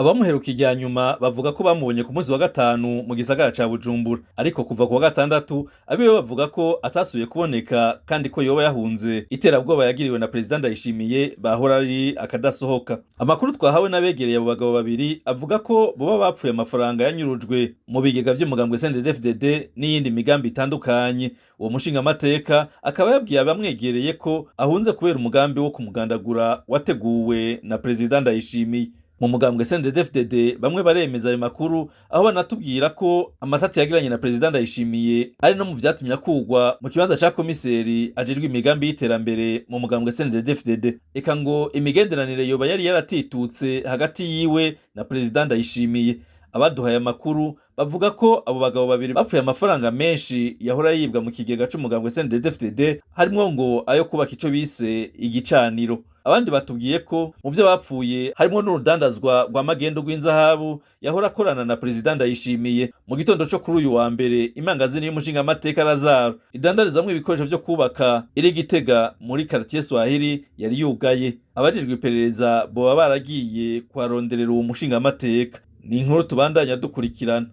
Abamuheruka irya nyuma bavuga ko bamubonye ku munsi wa gatanu mu gisagara ca Bujumbura, ariko kuva ku wa gatandatu abiwe bavuga ko atasubiye kuboneka kandi ko yoba yahunze iterabwoba yagiriwe na Perezida Ndayishimiye bahora ari akadasohoka. Amakuru twahawe n'abegereye abo bagabo babiri avuga ko boba bapfuye amafaranga yanyurujwe mu bigega vy'umugambwe CNDD-FDD n'iyindi migambi itandukanye. Uwo mushingamateka akaba yabwiye abamwegereye ko ahunze kubera umugambi wo kumugandagura wateguwe na Perezida Ndayishimiye. Mu mugambwe CNDD-FDD bamwe baremeza ayo makuru, aho banatubwira ko amatati yagiranye na Perezida Ndayishimiye ari no mu vyatumye akurwa mu kibanza ca komiseri ajejwe imigambi y'iterambere mu mugambwe CNDD-FDD. Eka ngo imigenderanire yoba yari yaratitutse hagati yiwe na Perezida Ndayishimiye. Abaduhaye amakuru bavuga ko abo bagabo babiri bapfuye amafaranga menshi yahora yibwa mu kigega c'umugambwe CNDD-FDD, harimwo ngo ayo kubaka ico bise igicaniro. Abandi batubwiye ko mu vyo bapfuye harimwo n'urudandazwa rwa magendo rw'inzahabu yahora akorana na Perezida Ndayishimiye. Mu gitondo co kuri uyu wa mbere, imangazini y'umushingamateka Lazaro idandarizamwo ibikoresho vyo kubaka iri Gitega muri quartier Swahili yari yugaye. Abajejwe iperereza boba baragiye kuharonderera uwo mushingamateka. Ni inkuru tubandanya dukurikirana.